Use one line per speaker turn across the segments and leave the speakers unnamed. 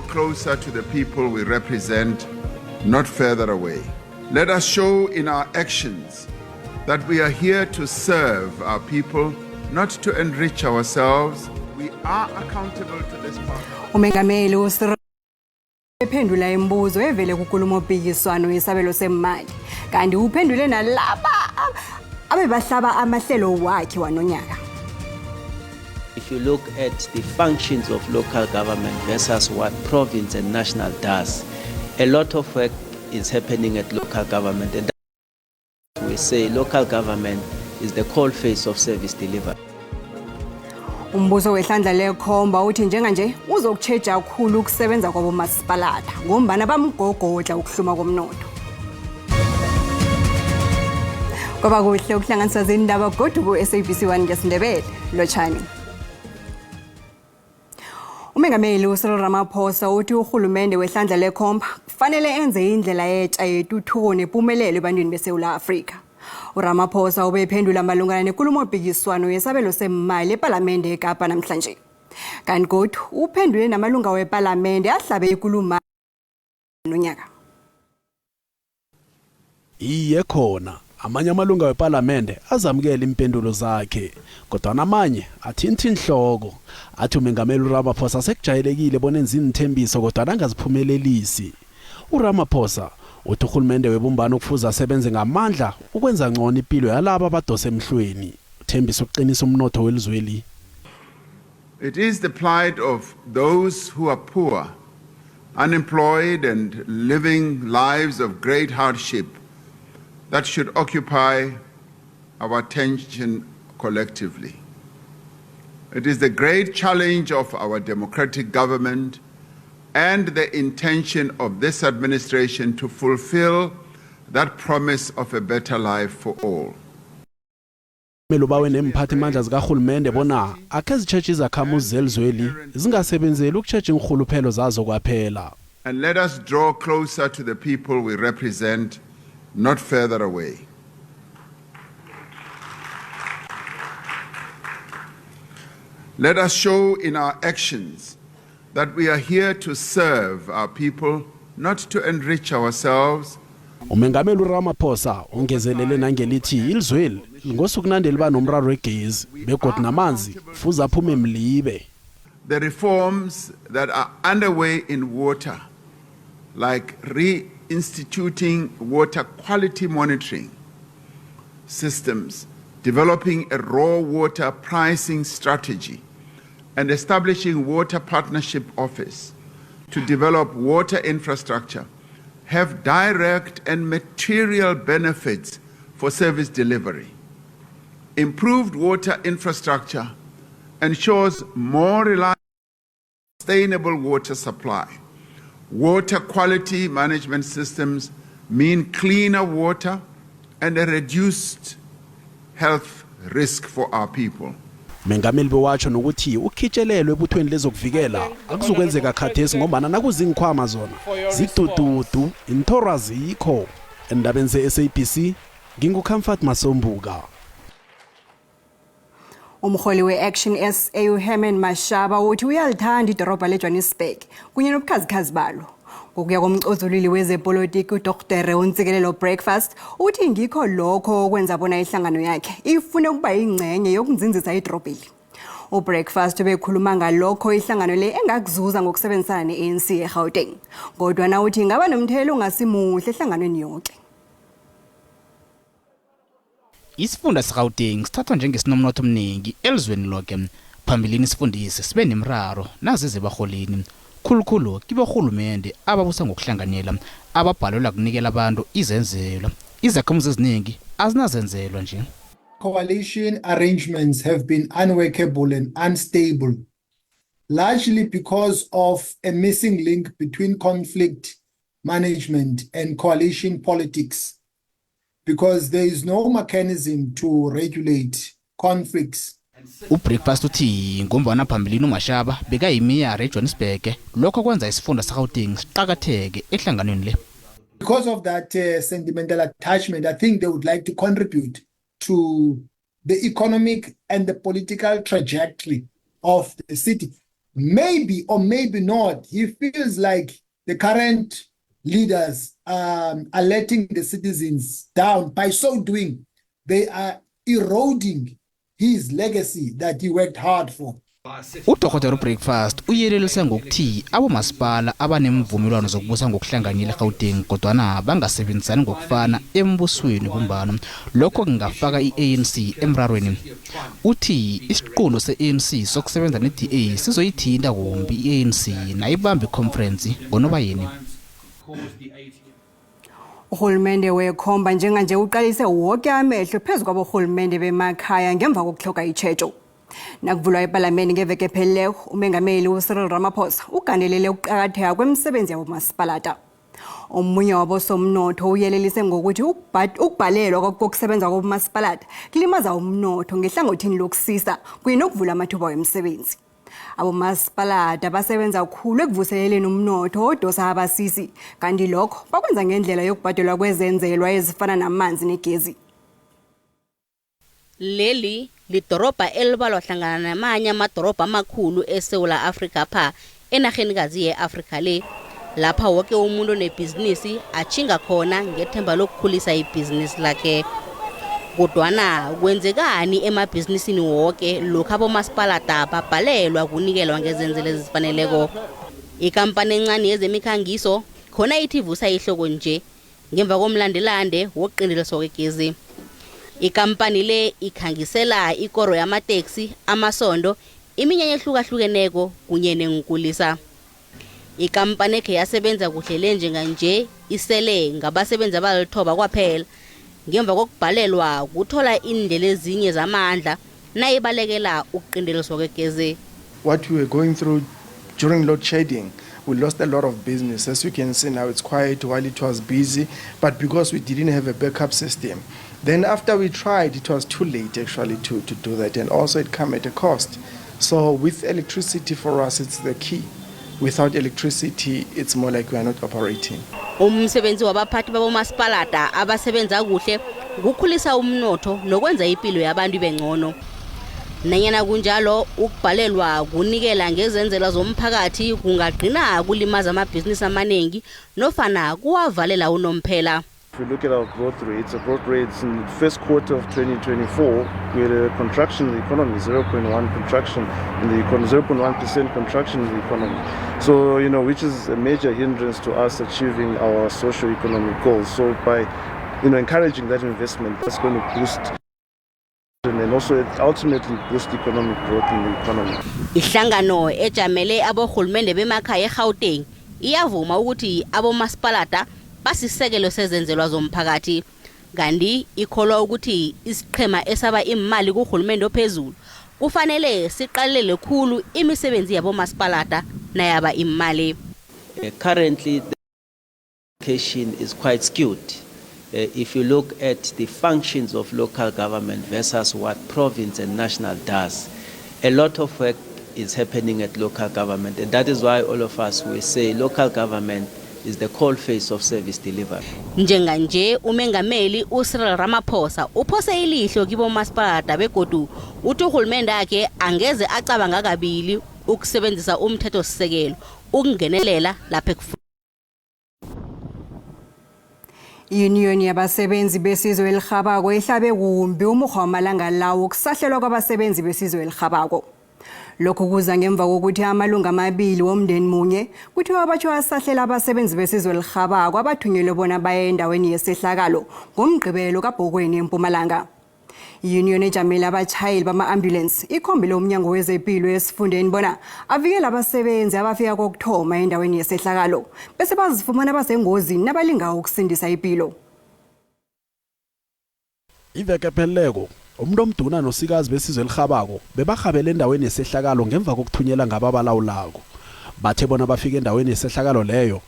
draw closer to the people we represent, not further away. Let us show in our actions that we are here to serve our people, not to enrich ourselves. We are accountable to this party.
Umengameli uCyril ephendula imibuzo evele kukulumo-mpikiswano yesabelo semali kanti uphendule nalaba abebahlaba amahlelo wakhe wanonyaka.
If you look at the functions of local government versus what province and national does, a lot of work is happening at local government. And we say local government is the coal face of service delivery.
Umbuso wehlandla lekhomba uthi njenganje uzokutjheja khulu ukusebenza kwabomasipalata ngombana bamgogodla ukuhluma komnotho. Kwaba kuhle ukuhlanganisa zindaba godu ku-SABC 1 ngesiNdebele. Lotjhani. Umengameli uCyril Ramaphosa uthi urhulumende wehlandla lekhomba kufanele enze indlela etsha yetuthuko nepumelelo ebantwini beSewula Afrika. URamaphosa ubephendula malungana nenkulumo-mpikiswano yesabelo semali ePalamende eKapa namhlanje. Kanti godu uphendule namalunga wePalamende ahlabe ikulumo nonyaka.
Iye khona amanye amalunga wepalamende azamukela impendulo zakhe kodwana amanye athintha inhloko athi umengameli uRamaphosa sekujayelekile bona enza iinthembiso kodwana angaziphumelelisi. URamaphosa uthi urhulumende webumbano kufuze asebenze ngamandla ukwenza ngcono ipilo yalabo abadosa emhlweni. Uthembisa ukuqinisa umnotho welizweli.
It is the plight of those who are poor, unemployed and living lives of great hardship that should occupy our attention collectively. It is the great challenge of our democratic government and the intention of this administration to fulfill that promise of a better life for all.
Mele ubawe neemphathimandla zikarhulumende bona akhe zitjheje izakhamuzi zelizweli zingasebenzeli ukutjheja iinrhuluphelo zazo kwaphela.
And let us draw closer to the people we represent, not further away. Let us show in our actions that we are here to serve our people, not to enrich ourselves.
Umengameli uRamaphosa ungezelele nangelithi ilizweli ngosukunande liba nomraro wegezi begodu namanzi kufuze aphume mlibe.
The reforms that are underway in water, like reinstituting water quality monitoring systems, developing a raw water pricing strategy, and establishing water partnership office to develop water infrastructure, have direct and material benefits for service delivery. Improved water infrastructure ensures more reliable, sustainable water supply. Water quality management systems mean cleaner water and a reduced health risk for our people.
Mengameli bewatsho nokuthi ukhitshelelwe ebuthweni lezokuvikela akuzukwenzeka khathesi ngombana nakuziinkhwama zona zidududu inthoro azikho. Endabeni ze-SABC nginguComfort Masombuka.
Umrholi we-Action SA uHerman Mashaba uthi uyalithanda idorobha leJohannesburg kunye nobukhazikhazi balo. Ngokuya komcozululi wezepolitiki uDr uNtsikelelo Breakfast uthi ngikho lokho okwenza bona ihlangano yakhe ifune ukuba yingcenye yokunzinzisa idorobheli. UBreakfast ubekhuluma ngalokho ihlangano le engakuzuza ngokusebenzisana ne-ANC eGauteng. Kodwana uthi ingaba nomthelo ongasimuhle ehlanganweni yoke.
Isifunda seGauteng sithathwa njengesinomnotho omningi elizweni loke. Phambilini isifundisi sibe nemiraro naziza ebarholini, khulukhulu kiborhulumende ababusa ngokuhlanganyela ababhalelwa kunikela abantu izenzelwa. Izakhamuzi eziningi azinazenzelwa nje.
Coalition arrangements have been unworkable and unstable, largely because of a missing link between conflict management and coalition politics, because there is no mechanism to regulate conflicts.
UBreakfast uthi ngombana phambilini uMashaba bekayimiyara eJohannesburg, lokho kwenza isifunda seGauteng siqakatheke ehlanganweni le.
Because of that sentimental attachment, I think they would like to contribute to the economic and the political trajectory of the city. Maybe or maybe not, he feels like the current leaders are letting the citizens down. By so doing, they are eroding his legacy that he worked hard for.
Udokotela uBreakfast uyelelise ngokuthi abomasipala abanemvumelwano zokubusa ngokuhlanganyela eGauteng kodwana bangasebenzisani ngokufana embusweni bumbano, lokho kungafaka i-ANC emrarweni. Uthi isiqunto se-ANC sokusebenza ne-DA sizoyithinta kumbi i-ANC nayibamba ikhonferensi ngoNobayeni.
Urhulumende wekhomba njenganje uqalise woke amehlo phezu kwaborhulumende bemakhaya ngemva kokuhloka itjhejo. Nakuvulwa epalamende ngeveke ephelileko, umengameli uCyril Ramaphosa ugandelele ukuqakatheka kwemisebenzi yabomasipalata. Omunye wabosomnotho uyelelise ngokuthi ukubhalelwa kokusebenza kwabomasipalata kulimaza umnotho ngehlangothini lokusisa kunye nokuvula amathuba wemisebenzi. Abomasipalata basebenza khulu ekuvuseleleni umnotho odosa abasisi, kanti lokho bakwenza ngendlela yokubhadelwa kwezenzelwa ezifana namanzi negezi.
Leli lidorobha elibalwa hlangana namanye amadorobha amakhulu eSewula Afrika pha enarhenikazi ye-Afrika le, lapha woke umuntu onebhizinisi atjhinga khona ngethemba lokukhulisa ibhizinisi lakhe. Kodwana kwenzekani emabhizinisini woke lokhu abomasipalata babhalelwa kunikelwa ngezenzelo ezifaneleko? Ikampani encane yezemikhangiso khona ithi ivusa ihloko nje ngemva komlandelande wokuqindeliswa kwegezi. Ikampani le ikhangisela ikoro yamateksi, amasondo, iminyanya ehlukahlukeneko kunye nenkulisa. Ikampani ekhe yasebenza kuhle le njenganje isele ngabasebenzi abalithoba kwaphela ngemva kokubhalelwa kuthola iindlela ezinye zamandla nayibalekela ukuqindeliswa kwegezi.
What we were going through during load shedding, we lost a lot of business. As you can see now, it's quiet while it was busy, but because we didn't have a backup system. Then after we tried, it was too late actually to do that, and also it came at a cost. So with electricity for us, it's the key. Without electricity, it's more like we are not operating.
Umsebenzi wabaphathi babomasipalata abasebenza kuhle kukhulisa umnotho nokwenza impilo yabantu ibe ngcono. Nanyana kunjalo, ukubhalelwa kunikela ngezenzela zomphakathi kungagcina kulimaza amabhizinisi amaningi nofana kuwavalela unomphela.
If we look at our growth rates, the growth rates in the first quarter of 2024, we had a contraction in the economy, 0.1 contraction in the economy, 0.1% contraction in the economy. So, which is a major hindrance to us achieving our socio-economic goals. So by encouraging that investment, that's going to boost and also ultimately boost economic growth in the economy.
Ihlangano ejamele aborhulumende bemakhaya eGauteng iyavuma ukuthi abomasipalata basisekelo sezenzelwa zomphakathi, kanti ikholwa ukuthi isiqhema esaba imali kuhulumende ophezulu kufanele siqalele khulu imisebenzi yabomasipalata nayaba imali.
Currently, the allocation is quite skewed. If you look at the functions of local government versus what province and national does, a lot of work is happening at local government, and that is why all of us, we say local government is the core face of service delivery.
Njenganje umengameli uCyril Ramaphosa uphose ilihlo kibomasipalata begodu uthi uhulumende akhe angeze acabanga kabili ukusebenzisa umthethosisekelo ukungenelela lapha.
Iyuniyoni yabasebenzi besizo elirhabako ihlabe kumbi umukghwa wamalanga lawo kusahlelwa kwabasebenzi besizo elirhabako. Lokhu kuza ngemva kokuthi amalunga amabili womndeni munye kuthiwa batjho asahlela abasebenzi besizo elirhabako abathunyelwe bona baye endaweni yesehlakalo ngoMgqibelo kaBhokweni eMpumalanga. I-union ejamele abatjhayeli bama-ambulance ikhombile umnyango wezepilo esifundeni bona avikele abasebenzi abafika kokuthoma endaweni yesehlakalo bese bazifumana basengozini nabalinga ukusindisa ipilo.
Iveke epheleleko umuntu omduna nosikazi besizwe elihabako bebarhabele endaweni yesehlakalo ngemva kokuthunyelwa ngababalawulako. Bathe bona bafika endaweni yesehlakalo leyo,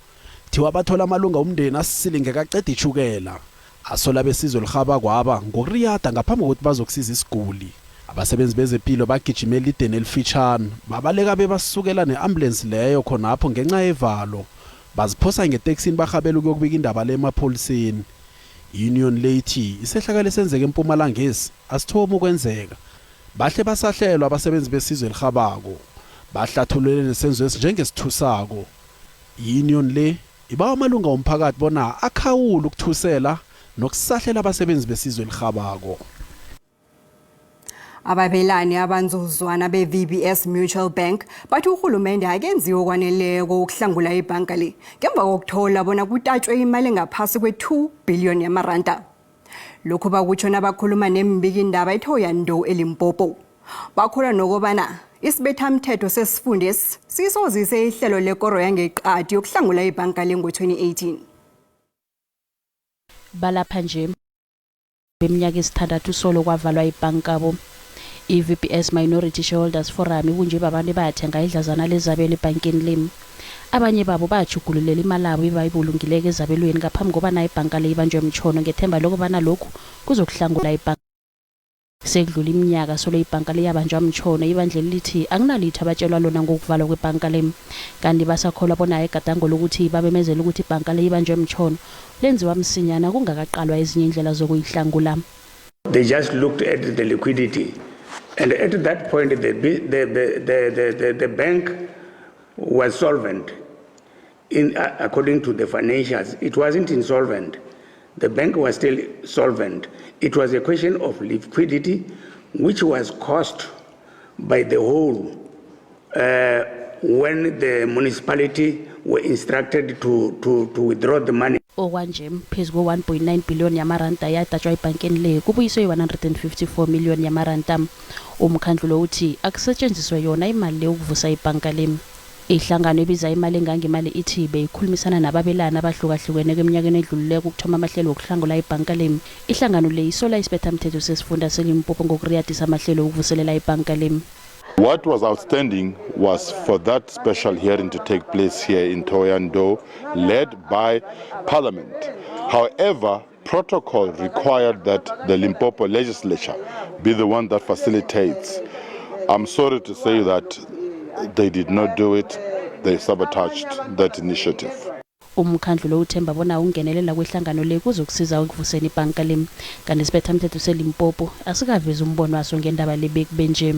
thiwa bathola amalunga omndeni asisilingeka aqeda itjhukela, asola besizwe elihabakwaba ngokuriyada ngaphambi kokuthi bazokusiza isiguli. Abasebenzi bezepilo bagijime elideni elifitshane, babaleka bebasukela ne-ambulensi leyo khonapho ngenxa yevalo, baziphosa ngeteksini barhabela ukuyokubika indaba le emapholiseni. I-union le ithi isehlakalo esenzeka eMpumalangesi asithomi ukwenzeka. Bahle basahlelwa abasebenzi besizwe elihabako. Bahlathulule nesenzwesi njengesithusako. I-union le ibawa amalunga womphakathi bona akhawule ukuthusela nokusahlela abasebenzi besizo elirhabako.
Ababelani abanzuzwana be-VBS Mutual Bank bathi urhulumende akenziwe okwaneleko ukuhlangula ibhanka le ngemva kokuthola bona kutatshwe imali engaphasi kwe-2 billion yamaranda. Lokhu bakutsho nabakhuluma nembikindaba eThohoyandou eLimpopo. Bakholwa nokobana isibethamthetho sesifundesi sisozise ihlelo lekoro yangeqadi yokuhlangula ibhanka le ngo-2018.
Balapha nje beminyaka esithandathu solo kwavalwa ibhankabo. I-VBS Minority Shareholders Forum ibunjwe babantu ebathenga idlazana lezabelo ebhankeni le. Abanye babo batjhugululela imalabo ebayibulungileko ezabelweni ngaphambi kobana ibhanka le ibanjwe mtjhono ngethemba lokobana lokhu kuzokuhlangula ibhanka. Sekudlula iminyaka solo ibhanka le yabanjwa mtjhono, ibandleli lithi akunalitho abatshelwa lona ngokuvalwa kwebhanka le. Kanti basakholwa bona igadango lokuthi babemezele ukuthi ibhanka le ibanjwe mtjhono lenziwa msinyana kungakaqalwa ezinye iindlela zokuyihlangula.
They just looked at the liquidity, and at that point the bank was solvent. According to the financials, it wasn't insolvent. The bank was still solvent. It was a question of liquidity, which was caused by the hole when the municipality were instructed to withdraw the money.
Okwanje, phezu ko-1.9 billion yamaranda yadatshwa ebhankeni le, kubuyiswe i-154 million yamaranda. Umkhandlu lo uthi akusetshenziswe yona imali le ukuvusa ibhanka le. Ihlangano ebiza imali engangemali ithi beyikhulumisana nababelani abahlukahlukeneko eminyakeni edlulileko ukuthoma amahlelo wokuhlangula ibhanka le. Ihlangano le isola isibethamthetho sesifunda seLimpopo ngokuriyadisa amahlelo wokuvuselela ibhanka le.
What was outstanding was for that special hearing to take place here in Thohoyandou, led by Parliament. However, protocol required that the Limpopo legislature be the one that facilitates. I'm sorry to say that they did not do it. They sabotaged that initiative.
Umkhandlu lo uthemba bona ungenelela kwehlangano le kuzokusiza ukuvuseni ibhanka le. Kanti isibethamthetho seLimpopo asikavezi umbono waso ngendaba le bekube nje.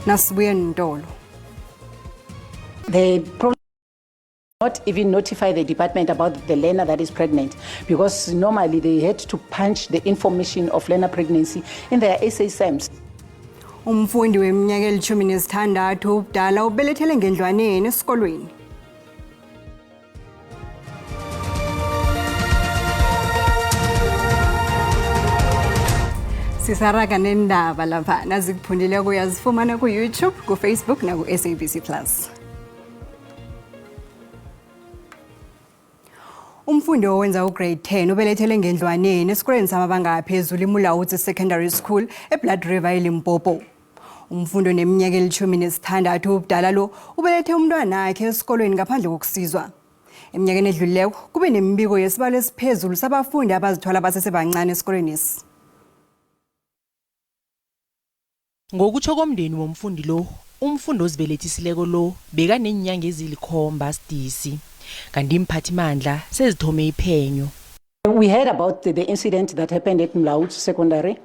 Nasibuye ntolo.
The problem not even notify the department about the learner that is pregnant, because normally they had to punch the information of learner pregnancy in their SASMs.
Umfundi weminyaka eli-16 ubudala ubelethele ngendlwaneni esikolweni. Sisaraga nendaba lapha, nazikuphundileko uyazifumana ku-YouTube, ku-Facebook naku-SABC Plus. Umfundi owenza ugrade 10 ubelethele ngendlwaneni esikolweni samabanga aphezulu iMulaudzi Secondary School eBlood River eLimpopo. Umfundi oneminyaka eli-16 ubudala lo ubelethe umntwanakhe esikolweni ngaphandle kokusizwa. Eminyakeni edlulileko kube nemibiko yesibalo esiphezulu sabafundi abazithwala basesebancane esikolweni esi.
Ngokutsho komndeni womfundi lo, umfundi ozibelethisileko lo bekaneenyanga ezilikhomba sidisi. Kanti imphathimandla sezithome iphenyo.
We heard about the incident that happened at Mulaudzi Secondary.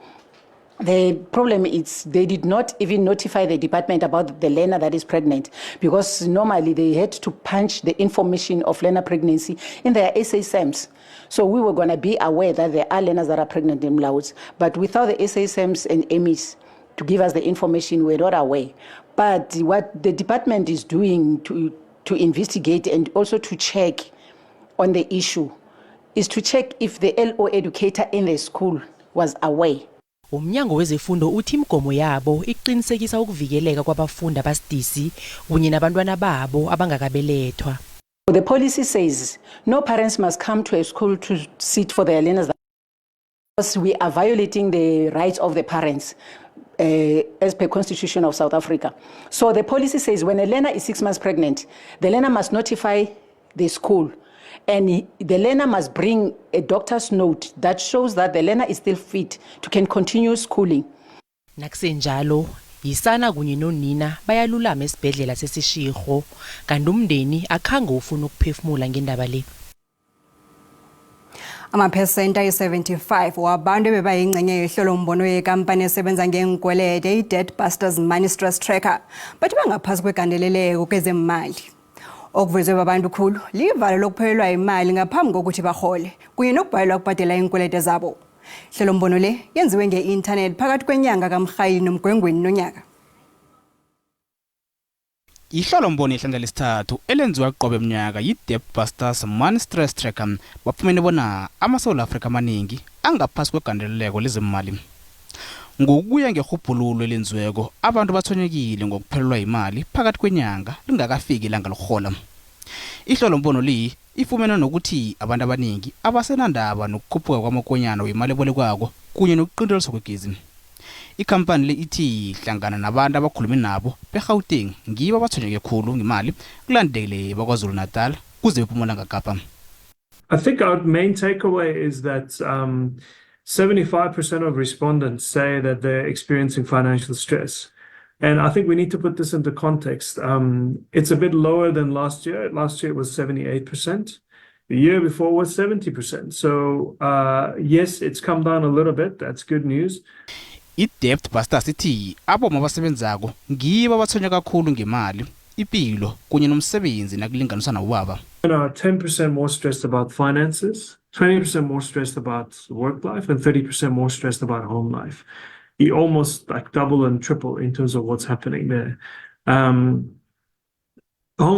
The problem is they did not even notify the department about the learner that is pregnant, because normally they had to punch the information of learner pregnancy in their SASMs. So we were going to be aware that there are learners that are pregnant in Mulaudzi, but without the SASMs and EMIS to give us the information, we're not aware. But what the department is doing to investigate and also to check on the issue is to check if the LO educator in the school was aware.
Umnyango wezefundo uthi imigomo yabo iqinisekisa ukuvikeleka kwabafundi abasidisi kunye nabantwana babo abangakabelethwa.
The policy says no parents must come to a school to sit for their learners, because we are violating the rights of the parents as per Constitution of South Africa. So the policy says when a learner is 6 months pregnant, the learner must notify the school, and the learner must bring a doctor's note that shows that the learner is still fit to can continue schooling.
Nakusenjalo, yisana kunye nonina bayalulama esibhedlela sesishirho, kanti umndeni akhange ufuna ukuphefumula ngendaba le.
Amaphesenti ayi-75 wabantu ebebayingcenye yehlolombono yekampani esebenza ngeenkwelede i-Debt Busters Money Stress Tracker bathi bangaphasi kwegandeleleko kezemali. Okuvezwe babantu khulu livalo lokuphelelwa imali ngaphambi kokuthi barhole kunye nokubhalelwa ukubhadela iinkwelede zabo. Hlelombono le yenziwe nge-inthanethi phakathi kwenyanga kaMrhayili noMgwengweni nonyaka.
Ihlolombono yehlandla lesithathu elenziwa qobe mnyaka yi-Debt Busters Money Stress Tracker bafumene bona amaSewula Afrika amaningi angaphasi kwegandeleleko lezemali. Ngokuya ngerhubhululo elenziweko, abantu batshwenyekile ngokuphelelwa yimali phakathi kwenyanga lingakafiki ilanga lokurhola. Ihlolombono li ifumene nokuthi abantu abaningi abasenandaba nokukhuphuka kwamakonyana wemali ebolekwako kunye nokuqinteliswa kwegezi. Ikhampani le ithi hlangana nabantu abakhulume nabo beGauteng ngibo abatshwenyeke khulu ngemali kulandele baKwaZulu-Natal kuze bePumalanga Kapa.
I think our main takeaway is that 75% of respondents say that they're experiencing financial stress. And I think we need to put this into context. It's a bit lower than last year. Last year it was 78%. The year before was 70%. So yes, it's come down a little bit. That's good news.
I-Debt Busters ithi abomma abasebenzako ngibo abatshwenywa kakhulu ngemali, ipilo kunye nomsebenzi nakulinganiswa nabobaba.
Men are 10% more stressed about finances, 20% more stressed about work life, and 30% more stressed about home life. You almost like double and triple in terms of what's happening there. Home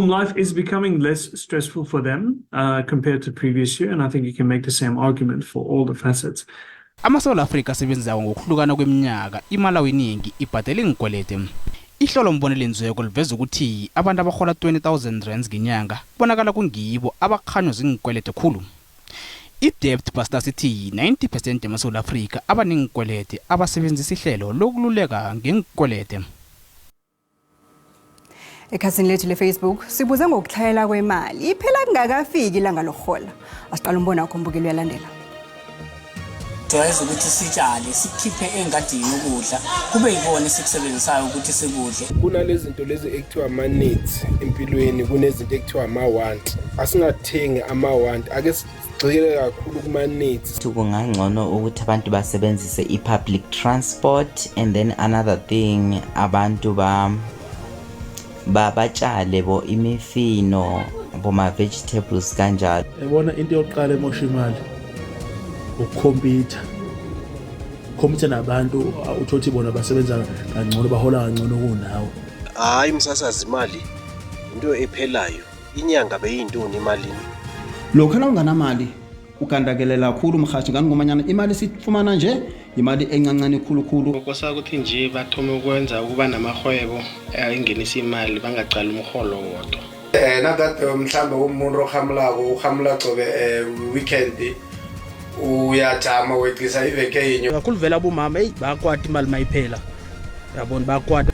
life is becoming less stressful for them compared to previous year, and I think you can make the same argument for all the facets.
AmaSewula Afrika asebenzako ngokuhlukana kweminyaka imali eningi ibhadela iinkwelede. Ihlolombono elenziweko liveza ukuthi abantu abarhola 20,000 rands ngenyanga kubonakala kungibo abakhanywa ziinkwelede khulu. I-Debt Busters ithi 90% yamaSewula Afrika abaneenkwelede abasebenzisa ihlelo lokululeka ngeenkwelede.
Ekhasini lethu le-Facebook sibuze ngokutlhayela kwemali iphela kungakafiki ilanga lokurhola. Asiqala umbono wakho mbukeli uyalandela.
Jwayeza ukuthi sitshale sikhiphe engadini ukudla kube yikona esikusebenzisayo ukuthi sikudle.
Kunalezi zinto lezi ekuthiwa ama-needs empilweni, kunezinto ekuthiwa ama-want. Asingathengi ama-want, ake sigxile kakhulu kuma-needs.
Kungangcono ukuthi abantu basebenzise i-public transport, and then another thing, abantu ba batshale bo imifino, boma-vegetables kanjalo.
Yabona, into yokuqala emosha imali ukukhompyutha, ukhompyutha nabantu uthole ukuthi bona basebenza kangcono, bahola kangcono kunawe.
Hayi msasazi, imali into ephelayo, inyanga beyintoni emalini?
Lokha nawunganamali ugandakelela kakhulu mhathi, ngani ngomanyana imali sifumana nje imali encancane khulukhulu.
Kosa ukuthi nje bathome ukwenza ukuba namarhwebo engenisa imali, bangacali umrholo wodwa.
Nakade mhlawumbe umuntu ohamulako uhamula cobe weekend, uyajama weqisa iveke yinye.
Kakhulu vele abomama, eyi, bayakwata imali mayiphela, yabona, bayakwata.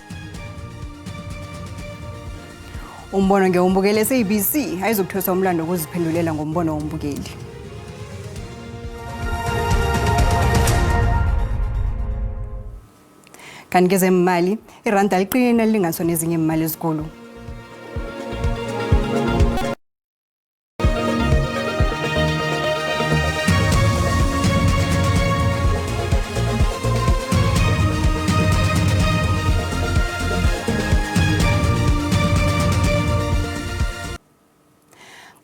Umbono ngewumbukeli SABC ayizokuthweswa umlando wokuziphendulela ngombono wombukeli. Kanti kezemali, iranda liqinile nalilinganiswa nezinye imali ezikulu.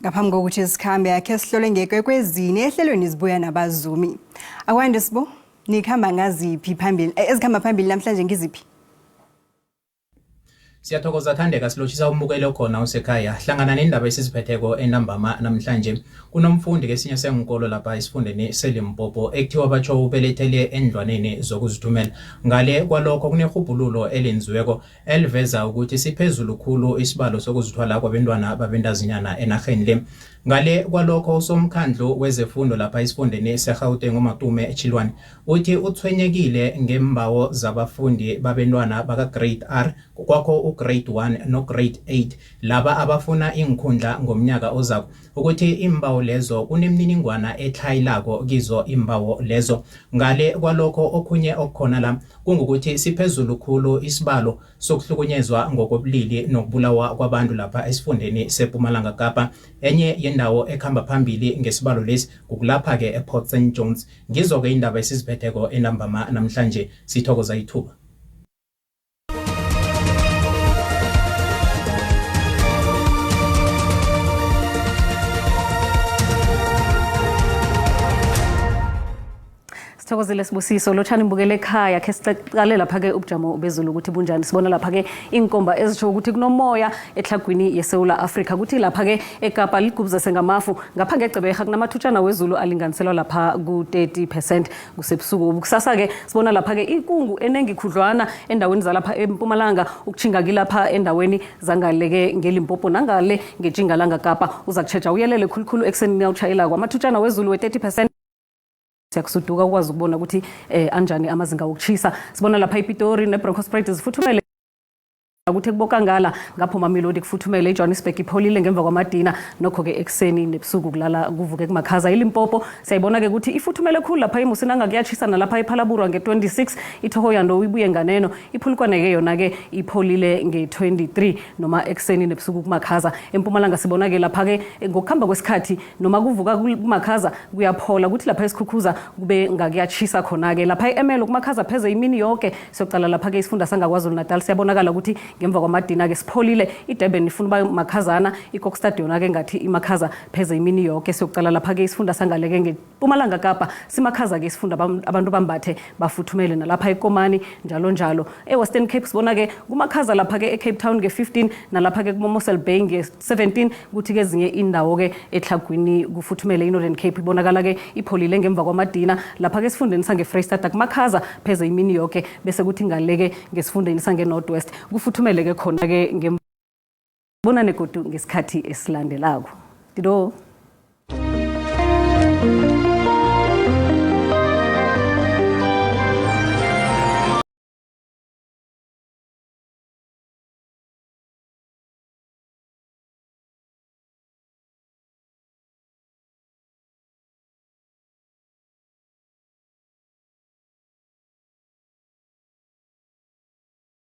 Ngaphambi kokuthi sikhambe, akhe sihlole ngekwekwezini ehlelweni zibuya nabazumi. Akwande Sibo, nikhamba ngaziphi phambili? Ezikhamba phambili namhlanje ngiziphi?
Siyathokoza Thandeka, silotshisa umbukeli okhona usekhaya. Hlangana nendaba esiziphetheko entambama namhlanje, kunomfundi kesinye senkolo lapha esifundeni seLimpopo ekuthiwa batsho ubelethele endlwaneni zokuzithumela. Ngale kwalokho kunerhubhululo elenziweko eliveza ukuthi siphezulu khulu isibalo sokuzithwala kwabentwana babentazinyana enarheni le. Ngale kwalokho usomkhandlu wezefundo lapha esifundeni seGauteng uMatume Chilwane uthi uthwenyekile ngembawo zabafundi babentwana baka-grade R, kwakho ugrade 1 no-grade 8, laba abafuna iinkhundla ngomnyaka ozako, ukuthi imbawo lezo kunemininingwana etlhayelako kizo imbawo lezo. Ngale kwalokho okhunye okukhona la kungukuthi siphezulu khulu isibalo sokuhlukunyezwa ngokobulili nokubulawa kwabantu lapha esifundeni sePumalanga Kapa. Enye Indawo ekhamba phambili ngesibalo lesi kukulapha-ke ePort St John's. Ngizo-ke indaba esiziphetheko entambama namhlanje. Sithokoza ithuba.
Sithokozile Sibusiso. Lotshani mbukele ekhaya. Khe siqale lapha-ke ubujamo bezulu ukuthi bunjani. Sibona lapha-ke inkomba ezisho ukuthi kunomoya etlhagwini yeSewula Afrika. Kuthi lapha-ke eKapa ligubuzese ngamafu. Ngapha ngeGqeberha kunamathutshana wezulu alinganiselwa lapha ku-30 percent kusebusuku. Kusasa-ke sibona lapha-ke ikungu enengi khudlwana endaweni zalapha eMpumalanga ukutjhinga kilapha endaweni zangaleke ngeLimpopo nangale ngetjingalanga Kapa. Uza kutjheja uyelele khulukhulu ekuseni nawutjhayelako. Amathutshana wezulu we-30 percent siyakusuduka ukwazi ukubona ukuthi anjani amazinga wokuchisa. Sibona lapha iPitori neBronkhorstspruit zifuthumele, ukuthi kubokangala ngapho Mamelodi kufuthumele, iJohannesburg ipholile ngemva kwamadina, nokho-ke ekuseni nebusuku kulala kuvuke kumakhaza. ILimpopo siyayibona-ke ukuthi ifuthumele khulu lapha iMusinanga kuyatshisa nalapha ePhalaborwa nge-26, iThohoyandou ibuye nganeno, iPhulukwane-ke yona-ke ipholile nge-23 noma ekuseni nebusuku kumakhaza. EMpumalanga sibona-ke lapha-ke ngokuhamba kwesikhathi noma kuvuka kumakhaza kuyaphola, kuthi lapha esikhukhuza kube ngakuyatshisa khona-ke. Lapha e-Emelo kumakhaza pheze imini yoke. Siyoqala lapha-ke isifunda sangaKwaZulu Natal, siyabonakala ukuthi ngemva kwamadina-ke sipholile. iDurban ifuna uba makhazana, iKokstad yona-ke ngathi imakhaza pheze imini yoke. Siyokuqala lapha-ke isifunda sangaleke ngeMpumalanga Kapa, simakhaza-ke isifunda, abantu bambathe bafuthumele nalapha eKomani njalo njalo. E-Western Cape sibona-ke kumakhaza lapha-ke e-Cape Town nge-15 nalapha-ke kumoMossel Bay nge-17, kuthi kezinye indawo-ke etlhagwini kufuthumele. I-Northern Cape ibonakala-ke ipholile ngemva kwamadina. Lapha-ke esifundeni sange-Freystata kumakhaza pheze imini yoke, bese kuthi ngaleke ngesifundeni sange-North West kufuthumele-ke khona-ke. Bonane godu ngesikhathi esilandelako. Dido.